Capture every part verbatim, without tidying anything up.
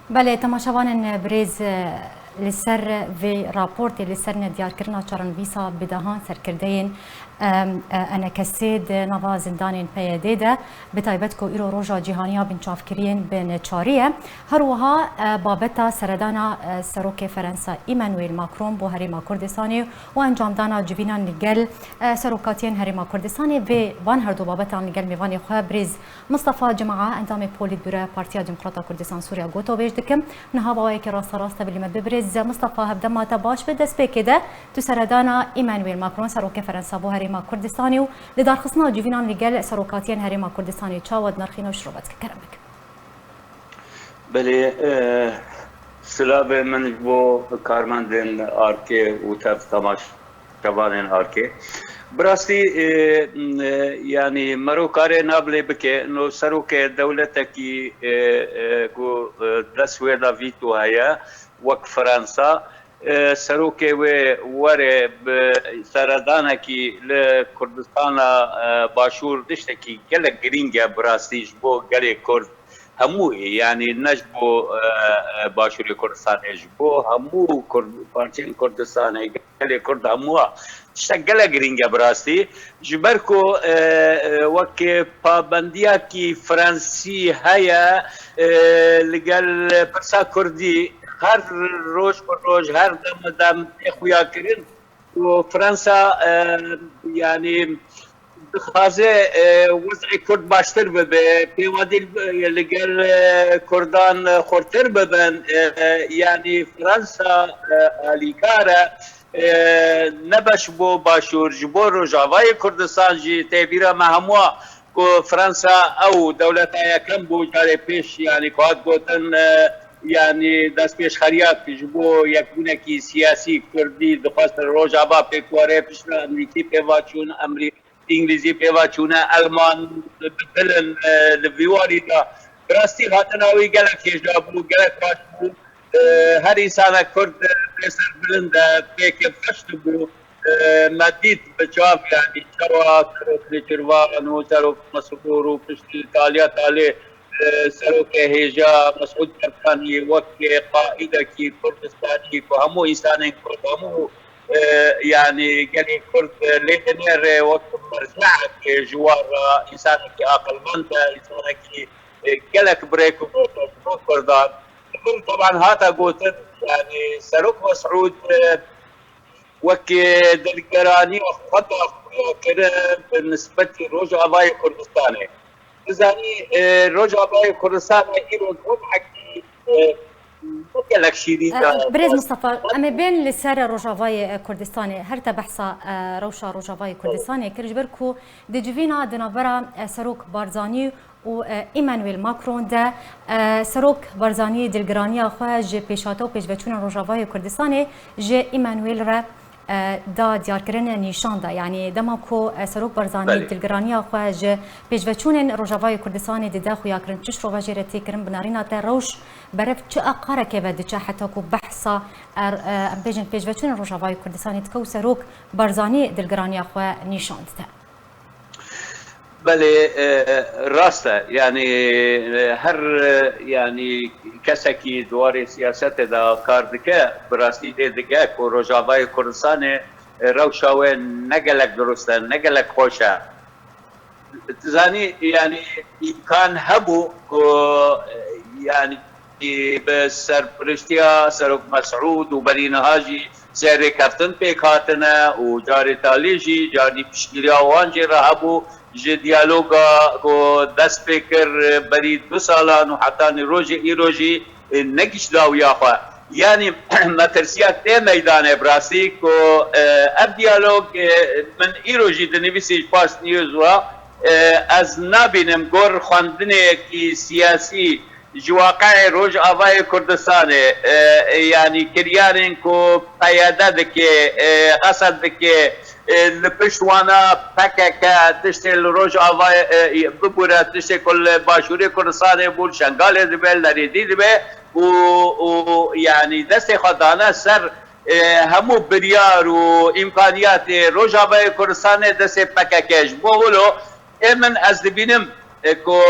Belê, temaşevanên birêz, li ser vê raportê, li ser nediyarkirina çarenivîsa bi dehan serkirdeyên, em, e, Enekesê di nava zindanên P Y D'ê de, bi taybet ku îro roja cîhanî ya binçavkiriyên bi neçarî ye. Her wiha, e, babeta seredana, e, Serokê Ferensa Emmanuel Macron bo Herêma Kurdistanê û encamdana civînan li gel, e, serokatiyên Herêma Kurdistanê, vê van her du babetan li gel mêvanê xwe birêz Mistefa Cimaa, endamê Polîtbûroya Partiya Demokrata Kurdistan Sûriya, gotobêj dikim. Niha bi awayekî rasterast tevlî me bibirêz. Mistefa, hevdema te baş be. Destpêkê de tu seredana Emmanuel Macron, Serokê Ferensa bo Herêma Kurdistanê û lidarxistina civînan li gel serokatiyên Herêma Kurdistanê çawa dinirxîne û şirove dike? Kerem bike. Belê, e, silavê min ji bo karmendên Arkê û tev temaşevanên Arkê. Bi rastî, e, e, yanî mero karê nabilê bike, no serokê dewletekî, e, e, ku, e, dest wê de vîto heye, wek Fransa, e, serokê wê were bi seredanekî li Kurdistana, e, Başûr tiştekî gelek girîng e bi rastî ji bo gelê Kurd hemû, yanî ne ji bo, e, e, Başûrê Kurdistanê, ji bo hemû Kurd, parçeyên Kurdistanê, gelê Kurd hemû tiştek gelek girîng e bi rastî. Ji ber ku, e, e, wek pabendiyekî Fransî heye, e, li gel pirsa Kurdî her roj bi roj, her dem bi dem tê xuyakirin û Fransa, e, yanî dixwaze, e, wez'ê Kurd baştir bibe, pêwendî li gel, e, Kurdan xurtir bibin. E, yanî Fransa, e, alîkar e, e, ne beş bo Başûr, ji bo Rojavayê Kurdistan jî tê bîra me hemûa ku Fransa ew dewleta yekem bû carê pêş, yanî ku hat gotin, e, yanî destpêşxeriyek ji bo yekbûnekî siyasî Kurdî dixwest Rojava pêk were, piştre Emerîkî pêva çûn, Emerî-, Îngilîzî pêva çûne, Elman bi dil in, e, li vî warî de. Bi rastî hatina wî gelek hêja bû, gelek baş bû. E, her însanek Kurd, e, pê serbilind e, pê kêfxweş dibû. E, me dît bi çav, yanî çawa Serok Nêçîrvan û Serok Mesrûr û piştî taliya talê, e, Serokê hêja Mesûd Berkanî wek qaîdekî Kurdistanî ku hemû însanên Kurd, hemû, e, yanî gelê Kurd, e, lê dinêre wek merceekê ji wan re, însanekî aqilmend e, însanekî, e, gelek bi rêk û bo Kurdan. Li vir teban hate gotin, yanî Serok Mesûd, e, wek, e, dilgeraniya xwe da xuya kirin bi nisbetî Rojavayê Kurdistanê. Dizanî, e, Rojavayê Kurdistanê îro wez'ekî, e, ne gelek şîrîn e, e. Birêz Mustafa, em ê bên li ser Rojavayê, e, Kurdistanê. Her te behsa, e, rewşa Rojavayê Kurdistanê kir, ji ber ku di civîna di navbera, e, Serok Barzanî û, e, Emmanuel Macron de, e, Serok Barzanî dilgiraniya xwe ji pêşhate û pêşveçûnên Rojavayê Kurdistanê ji Emmanuel re, e, da diyarkirin nîşan da. Yanî dema ku, e, Serok Barzanî Belê. dilgiraniya xwe ji pêşveçûnên Rojavayê Kurdistanê dide xuyakirin, çi şirove jê re tê kirin, bi narîna te rewş berev çi aqarekê ve diçe heta ku behsa, er, e, em bêjin pêşveçûnên Rojavayê Kurdistanê dike û Serok Barzanî dilgiraniya xwe nîşan dide? Belê, e, rast e. Yanî, e, her, e, yanî kesekî di warê siyasetê de kar dike, bi rastî lê dike ku Rojavayê Kurdistanê, e, rewşa wê ne gelek dirust e, ne gelek xweş e. Dizanî, yanî îmkan hebû ku, e, yanî bi serpiriştiya Serok Mesûd û berî niha jî sê rêkeftin pêk hatine û carê talî jî carî piştgiriya wan jê re hebû ji diyaloga ku dest pê kir berî du salan û hetanî rojê îro jî, e, negihîşt dawiya xwe. Yanî metirsiyek tê meydanê bi rastî ku, e, ev diyalog, e, min îro jî dinivîsî ji Fars News re, e, ez nabînim gor xwendinekî siyasî ji waqiê Rojavayê Kurdistanê, e, e, yanî kiryarên ku P Y D dike, e, Esed dike, e, li pişt wana P K K tiştê li Rojavayê, e, bibûre, tiştê ku li Başûrê Kurdistanê bû, li Şengalê dibe, li Herêdî dibe û, û yanî destê xwe dane ser, e, hemû biryar û îmkaniyatê Rojavayê Kurdistanê destê P K K ji bo wilo. Ê min ez dibînim, e, ku,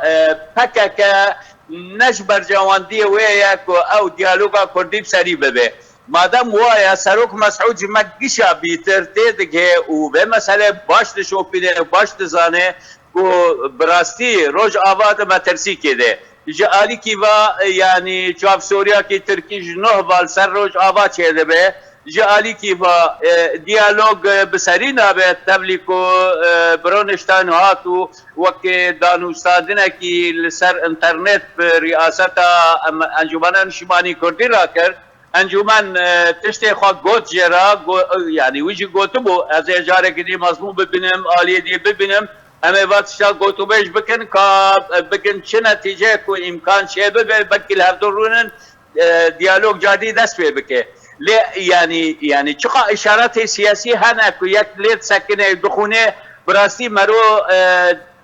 e, P K K ne ji bercewendiyê wê ye ku ew diyaloga kurdî bi serî bibe. Madem wa ye, Serok Mesûd ji me gişa bîtir tê digihe û vê meselê baş dişopîne û baş dizane ku bi rastî Rojava di metirsîkê de. Ji alîkî ve, yanî çavsoriyakî tirkî ji neh ve li ser Rojava çêdibe. Ji alîkî ve, e, diyalog, e, bi serî nabe, tevlî ku, e, Bronstein hat û wekî danûstandinekî li ser înternet bi riyaseta em-, Encûmena Niştimanî Kurdî rakir. Encûmen, e, tiştê xwe got jê re, go-, yanî wî jî gotibû, ez ê carekî dî mezmûn bibînim, aliyê dî bibînim, em ê va tişta gotûbêj bikin, ka, e, bikin çi netîceyek ku îmkan çêbibe, belkî li hevdû rûnin, e, diyalog cadî dest pê bike. Lê, yanî, yanî çiqa îşaretê siyasî hene ku yek lê disekine, dixûne, bi rastî mero, e,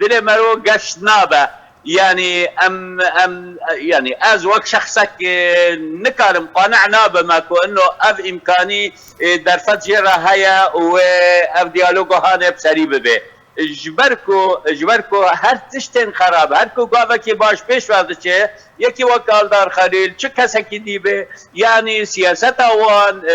dilê mero geş nabe. Yanî em, em, yanî ez wek şexsek, e, nikarim, qane nabime ku ino ev îmkanî, e, derfet jê re heye û wê ev diyaloga hane bi serî bibe. Ji ber ku, ji ber ku her tiştên xerab, her ku gavekî baş pêş ve diçe, yekî wek Aldar Xelîl, çi kesekî dî be, yanî siyaseta wan, e,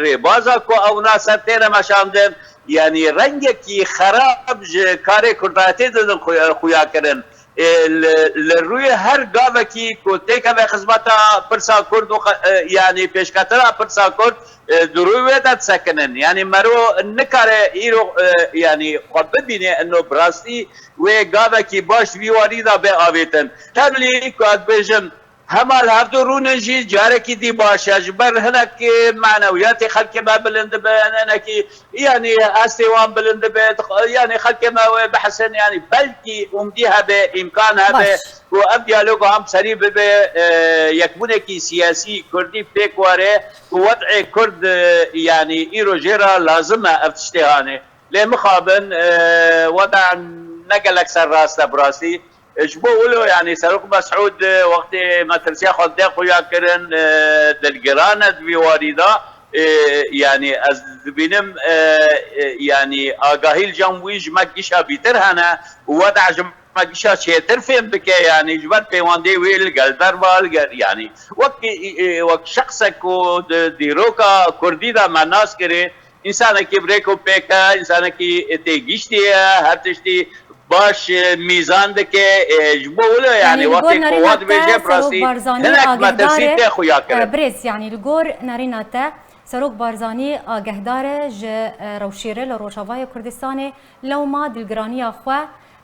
rêbaza ku ew na ser têne meşandin, yanî rengekî xerab ji karê kurdayetê didin xuya-, xuya kirin. E, li, li rûyê her gavekî ku têkeve xizmeta pirsa Kurd û xe-, e, yanî pêşketina pirsa Kurd, e, di rûyê wê de disekinin. Yanî mero nikare îro, e, yanî xwe bibîne ino bi rastî wê gavekî baş di vî warî de bê avêtin. Tevlî ku ez dibêjim, hema li hevdû rûnin jî carekî dî baş e. Ji ber hinek, e, manewiyatê xelkê me bilind dibe, hinekî, yanî hestê wan bilind dibe, dix-, yanî xelkê me wê bihesin, yanî belkî umdî hebe, îmkan hebe Baş. ku ev diyaloga em serî bibe, e, yekbûnekî siyasî kurdî pêk were ku wed'ê kurd, e, yanî îro jê re lazim e ev tiştê hane. Lê mixabin, e, weda ne gelek serrast e bi rastî. E, ji bo wilo, yanî Serok Mesûd, e, wextê metirsiya xwe dide xuya kirin, e, dilgiran e di vî warî de, e, yanî ez dibînim, e, e, yanî agahî li cem wî ji me gişa bîtir hene û weda ji me gişa çêtir fêm dike, yanî ji ber pêwendê wê li gel derva, li gel, yanî wek, e, e, wek şexsek ku di dîroka kurdî de me nas kirê, însanekî bi rêk û pêk e, însanekî têgihiştî ye, her tiştî baş, e, mîzan dike, e, ji bo wilo, yanî Yanî li gor wextê ku nerîna wa te dibêje bi Serok rastî Barzanî hinek aghdar metirsî e, tê xuya kirin. e, birêz, yanî li gor nerîna te Serok Barzanî agehdar e ji, e, rewşê re li Rojavayê Kurdistanê, lewma dilgiraniya xwe,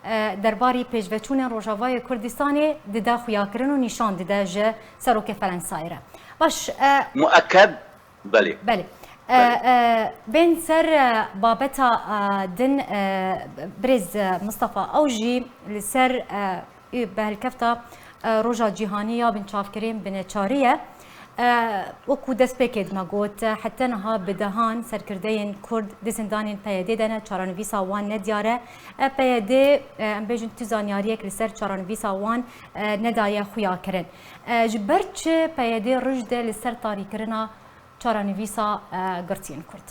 e, derbarî pêşveçûnên Rojavayê Kurdistanê dide xuya kirin û nîşan dide ji Serokê Ferensayê re. Baş, e, Mueked Belê. Belê. E, Belê. e, bên ser, e, babeta, e, din, e, birêz, e, Mistefa, ew jî li ser, e, ê bi helkefta, e, Roja Cîhanî ya Binçavkirin bi neçarî ye. E, wekû destpêkê de me got, e, heta niha bi dehan serkirdeyên Kurd di zindanên P Y D'ê de ne, çarenivîsa wan ne diyar e. E, P Y D, e, em bêjin tu zanyariyek li ser çarenivîsa wan, e, nedaye xuya kirin. E, ji ber çi P Y D roj de li ser tarîkirina çarenivîsa, e, girtiyên Kurd.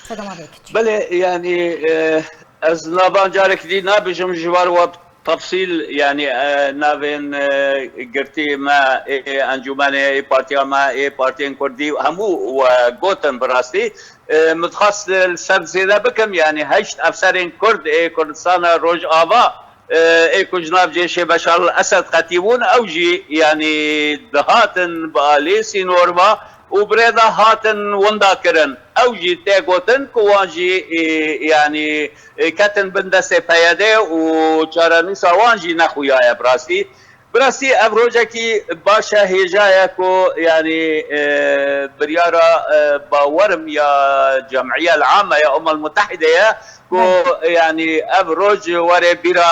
Sedema vê kiçî. Belê, yanî, e, ez navan carek dî nabêjim ji bar we tefsîl, yanî, e, navên, e, girtî me, ê, ê encûmenê, ê partiya me, ê partiyên kurdî, hemû we gotin bi rastî. E, min dixwest li ser zêde bikim, yanî heşt efserên kurd ê Kurdistana Rojava, e, ê ku ji nav cêşê Beşar el Esed qetîbûn, ew jî, yanî, dihatin bi alî sînor ve û bi rê de hatin winda kirin. Ew jî tê gotin ku wan jî, e, yanî, e, ketin bin destê P Y D û çarenivîsa wan jî nexuyaye bi rastî. Bi rastî ev rojekî baş e, hêja ye ku, yanî, e, biryara, e, bawerim ya Cem'iye el-Ame ya Umem el-Mutehide ye ku, Belê. yanî, ev roj were bîra,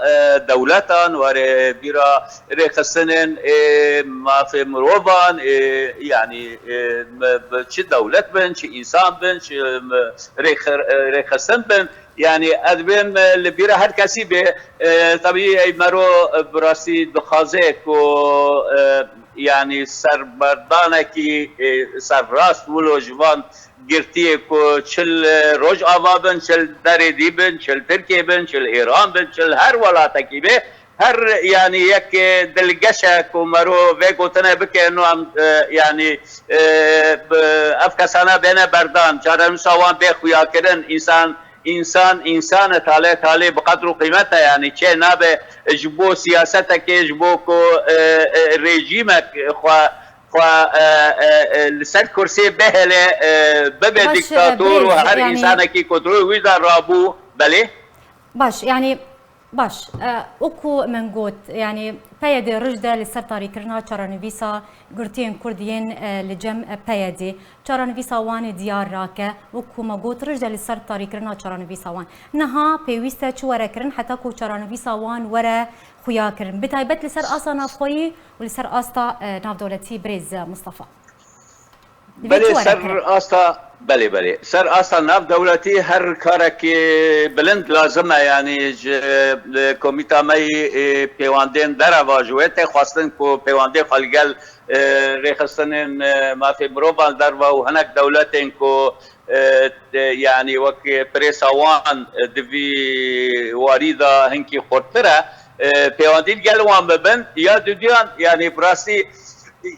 e, dewletan, were bîra rêxistinên, e, mafê mirovan, e, yanî, e, me, bi çi dewlet bin, çi însan bin, çi, me, rêxir-, e, rêxistin bin. Yanî ez dibêm, e, li bîra her kesî bê, e, tebî ey mero, e, bi rastî dixwaze ku, e, yanî serberdanekî, e, serrast wilo ji van girtiyê ku çi li Rojava bin, çi li derê dî bin, çi li Tirkiyê bin, çi li Îran bin, çi li her welatekî bê, her, yanî yek, e, dilgeşe ku mero vê gotine bike, no em, e, yanî, e, bi, ev kesana bêne berdan, çarenivîsa wan bê xuyakirin, însan, însan, însan e, talê, talê bi qedr û qîmet e, yanî çê nabe ji bo siyasetekê, ji bo ku, e, e, rejîmek xwe, xwe, e, e, e, li ser kursê bihêle, e, bibe Baş, e, dîktator û birêz, her yanî însanekî ku di rûyê wî de rabû, belê? Baş, yanî, baş, e, wekû min got, yanî, P Y D rij de li ser tarîkirina çarenivîsa girtiyên Kurd yên, e, li cem, e, P Y D. Çarenivîsa wan ê diyar nake, wekû me got, rij de li ser tarîkirina çarenivîsa wan. Niha pêwîst e çi were kirin, heta ku çarenivîsa wan were xuyakirin. Bi taybet li ser asta navxweyî û li ser asta, e, navdewletî, birêz, e, Mustafa. Divê çi Belê, were ser kirin? asta, belê, belê. Ser asta navdewletî her karekî bilind lazim e, yanî ji, e, komîta me yî, e, pêwendên dereva ji wê tê xwestin ku pêwendê xwe li gel, e, rêxistinên, e, mafê mirovan derve û hinek dewletên ku, e, de, yanî wek prêsa wan, e, di vî warî de hinkî xurttir e, e, pêwendî li gel wan bibin, ya duduyan, yanî bi rastî,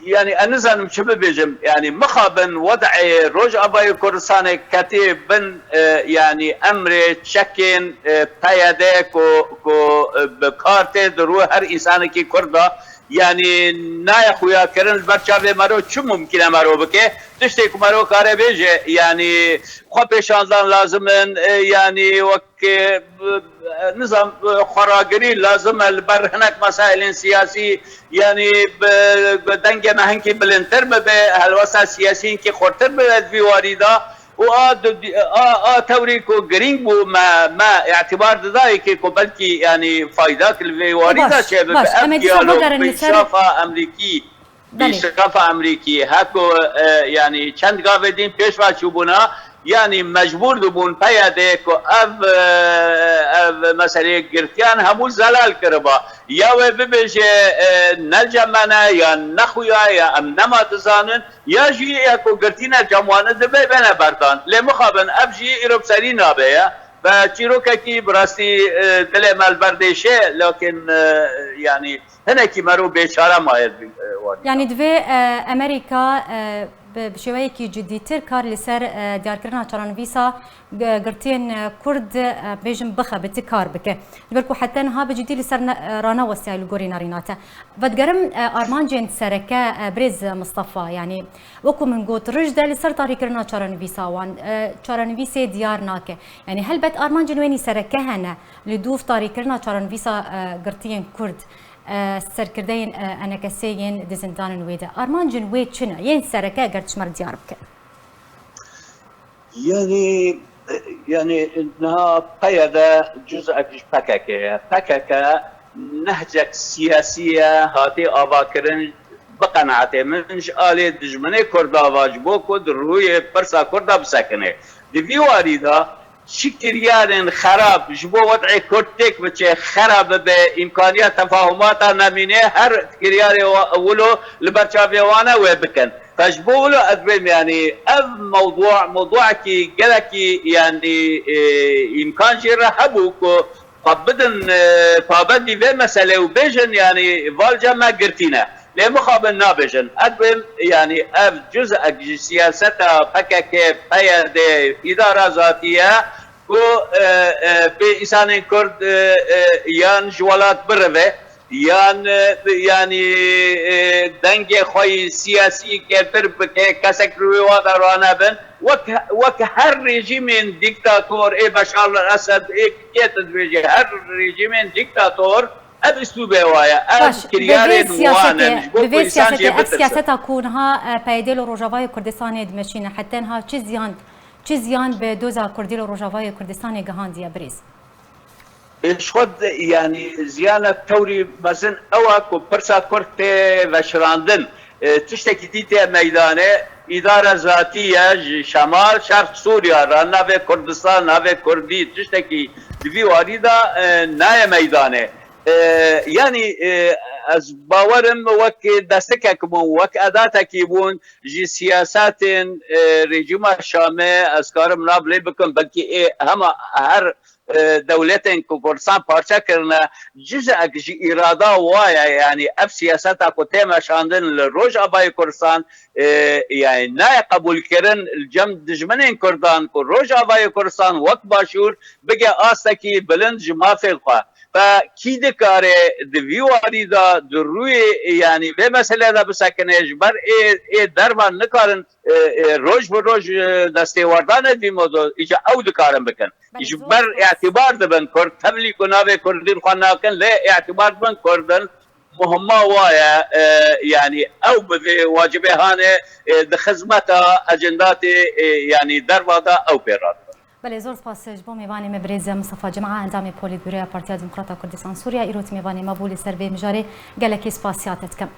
yanî ez nizanim çi bibêjim, yanî mixabin wed'ê Rojavayê Kurdistanê ketî bin, e, yanî emrê çekên, e, P Y D ku, ku, e, bi kar tê di rû her însanekî Kurd de, yanî nayê xuyakirin, li ber çavê mero çi mumkîn e mero bike? Tiştê ku mero kare bêje, yanî xwe pêşandan lazim in, e, yanî wek, e, nizam, e, xweragirî lazim e li ber hinek mesailên siyasî, yanî bi, bi dengê me hinkî bilindtir bibe, helwesta siyasî hinkî xurtir bibe di vî warî de. Û a, a, a tewrî ku girîng bû, me, me îtibar didayê ku belkî, yanî, faydak li vê warî de çêbibe. Baş, baş. Ev Em ê dîsa diyalog bigerin bi li ser îşrafa Amerîkî, bi Belê. îşrafa Amerîkî, heko, e, yanî, çend gavê din pêş ve çûbûna, yanî, mecbûr dibûn P Y D ku ev, e, ev meseleyê girtiyan hemû zelal kiriba. Ya wê bibêje, e, ne cem me ne, ya ne xuya, ya em nema dizanin, ya jî ya ku girtîne cem wan e, divê bêne berdan. Lê mixabin, ev jî îro bi serî nabe ye. Ve çîrokekî bi rastî, e, dilê me li ber dêşe, lakin, e, yanî hinekî mero bêçare maye di, e, warî de. Yanî divê, e, Amerîka, e, bi, bi şêweyekî cidîtir kar li ser, e, diyarkirina çarenivîsa g-, girtiyên, e, Kurd, e, bêjin bixebiti kar bike. Ji ber ku heta niha bi cidî li ser ne, e, ranewestiyaye li gorî nerîna te. Vedigerim, e, armancên sereke, e, birêz Mistefa, yanî wekû min got, rij de li ser tarîkirina çarenivîsa wan, e, çarenivîsê diyar nake. Yanî helbet armancên wênî sereke hene li dûv tarîkirina çarenivîsa, e, girtiyên Kurd, e, serkirdeyên, e, ENKSê yên di zindanên wê de. Armancên wê çi ne? Yên sereke eger tu ji me re diyar bike. Yanî, yanî niha P Y D cuzek ji P K K ye. P K K nehcek siyasî ye, hatî avakirin, bi qenaetê min ji alê dijminê Kurda ve, ji bo ku di rûyê pirsa Kurda bisekine. Di vî warî de çi kiryarên xerab ji bo wed'ê Kurd têk biçe, xera bibe, îmkaniya tefahumata nemîne, her kiryarê wa-, wilo li ber çavê wan e wê bikin. Fe ji bo wilo ez bêm, yanî ev mewdû, mewdûekî gelekî, yanî, e, îmkan jê re hebû ku xwe bidin, e, pabendî vê meselê û bêjin, yanî valca me girtî ne. Lê mixabin nabêjin. Ez bêm, yanî ev cuzek ji siyaseta P K K, P Y D, îdara zatî ye ku, e, e, bê însanên Kurd, e, e, yan ji welat birive, yan, e, yanî, e, dengê xwe yî siyasî kêftir bike, kesek li wê wa de ranebin. Wek, wek her rejîmên dîktator, ê Beşar el-Esed, ê kê tu dibêjî, her rejîmên dîktator ev îslûbê wa ye, ev Baş, bi vê kiryarên wan in, siyasetê, ji bo bi ku vê însan siyasetê, jê ev bitirsin. Siyaseta ku niha, e, P Y D li Rojavayê Kurdistanê dimeşîne, heta niha çi ziyan, çi ziyan bi doza Kurdî li Rojavayê Kurdistanê gihandiye, birêz? Ê, ji xwe de, yanî, ziyana tewrî mezin ew e ku pirsa Kurd tê veşirandin. E, tiştekî dî tê meydanê, îdare zatî ye ji Şemal, Şerq Sûriya re, navê Kurdistan, navê Kurdî, tiştekî di vî warî de, e, nayê meydanê. E, yanî, e, ez bawerim wek destikek bûn, wek edatekî bûn ji siyasetên, e, rejîma Şamê, ez karim nav lê bikim, belkî ê hema her e, dewletên ku Kurdistan parçe kirine, cizek ji îrada wa ye, yanî ev siyaseta ku tê meşandin li Rojavayê Kurdistan, e, yanî nayê qebûlkirin li cem dijminên Kurdan ku Rojavayê Kurdistan wek Başûr bige astekî bilind ji mafên xwe. Fe kî dikare di vî warî de di rûyê, yanî vê meselê de bisekine, ji ber ê, ê dervan nikarin, e, e, roj bi roj, e, destêwerdanê vî modo, îca ew dikarin bikin. Belê, ji zor ber spas. Îtibar dibin Kurd, tevlî ku navê Kurdî xwe nakin, lê îtibar dibin Kurd in, muhimma wa ye, e, yanî ew bi vê wacibê hane, e, di xizmeta ecendatê, e, yanî derva de ew pê radibin. Belê, zor spas ji bo mêvanê me birêz Mistefa Cima, endamê Polîtbûroya Partiya Demokrata Kurdistan Sûriya. Îro tu mêvanê me bû, li ser vê mijarê gelekî spasiya te dikim.